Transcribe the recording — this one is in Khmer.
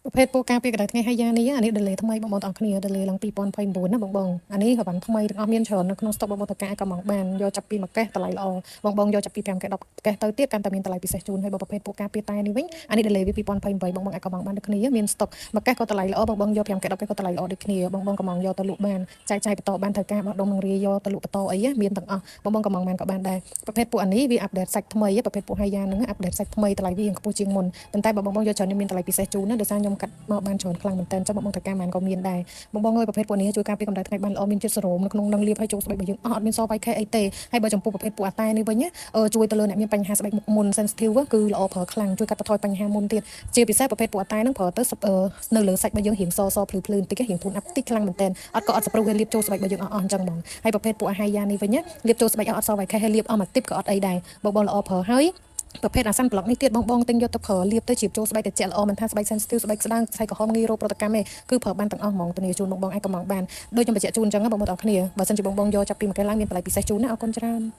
ប្រភេទពួកការពារកម្ដៅថ្ងៃហើយយ៉ានេះអានេះ delay ថ្មីបងប្អូនទាំងអស់គ្នា delay ឡើង2029ណាបងបងអានេះក៏បានថ្មីទាំងអស់មានច្រើននៅក្នុង stock បងប្អូនតកាក៏មកបានយកចាប់ពីមួយកេសតម្លៃល្អបងបងយកចាប់ពី5កេស10កេសទៅទៀតកាន់តែមានតម្លៃពិសេសជូនហើយបើប្រភេទពួកការពារតែនេះវិញអានេះ delay វា2028បងបងអាចក៏មកបានដូចគ្នាមាន stock មួយកេសក៏តម្លៃល្អបងបងយក5កេស10កេសក៏តម្លៃល្អដូចគ្នាបងបងក៏មកយកទៅលក់បានចែកចាយបន្តបានត្រូវការបោះដុំនឹងរាយយកទៅលក់បន្តអីមានទាំងអស់បងបងក៏មកបានក៏បានដែរប្រភេទពួកអានេះវា update សាច់ថ្មីប្រភេទពួកហាយ៉ានឹង update សាច់ថ្មីតម្លៃវារៀងខ្ពស់ជាងមុនប៉ុន្តែបើបងបងយកច្រើននេះមានតម្លៃពិសេសជូនណាដោយសារខ្ញុំកាត់មកបានច្រើនខ្លាំងមែនតើចាំបងបងត្រូវការបានក៏មានដែរបងបងអើយប្រភេទពួកនេះជួយការពារកម្ដៅថ្ងៃបានល្អមានជាតិសេរ៉ូមនៅក្នុងនឹងលាបឲ្យចូលស្បែករបស់យើងអស់អត់មានសវៃខេអីទេហើយបើចំពោះប្រភេទពួកអាតែនេះវិញជួយទៅលើអ្នកមានបញ្ហាស្បែកមុខមុន sensitive គឺល្អប្រើខ្លាំងជួយកាត់បន្ថយបញ្ហាមុនទៀតជាពិសេសប្រភេទពួកអាតែនឹងប្រើទៅនៅលើសាច់របស់យើងរៀងសសភ្លឺភ្លឺបន្តិចរៀងធូនអាប់តិចខ្លាំងមែនតើអត់ក៏អត់សព្រុសវាលាបចូលស្បែករបស់យើងអស់អស់អញ្ចឹងហ្មងហើយប្រភេទពួកអាហាយ៉ានេះវិញលាបចូលស្បែកអត់សវៃខេហើយលាបអស់មួយទីបក៏អត់អីដែរបងបងល្អប្រើហើយប្រភេទអា sunblock នេះទៀតបងបងទិញយកទៅប្រើលាបទៅជ្រាបចូលស្បែកត្រជាក់ល្អមិនថាស្បែក sensitive ស្បែកស្ដើងស្បែកក្រហមងាយរោគប្រតិកម្មទេគឺប្រើបានទាំងអស់ហ្មងធានាជូនបងបងអាចកំងបានដូចខ្ញុំបញ្ជាក់ជូនអញ្ចឹងបងប្អូនទាំងអស់គ្នាបើសិនជាបងបងយកចាប់ពីមួយកែឡើងមានតម្លៃពិសេសជូនណាអរគុណច្រើន។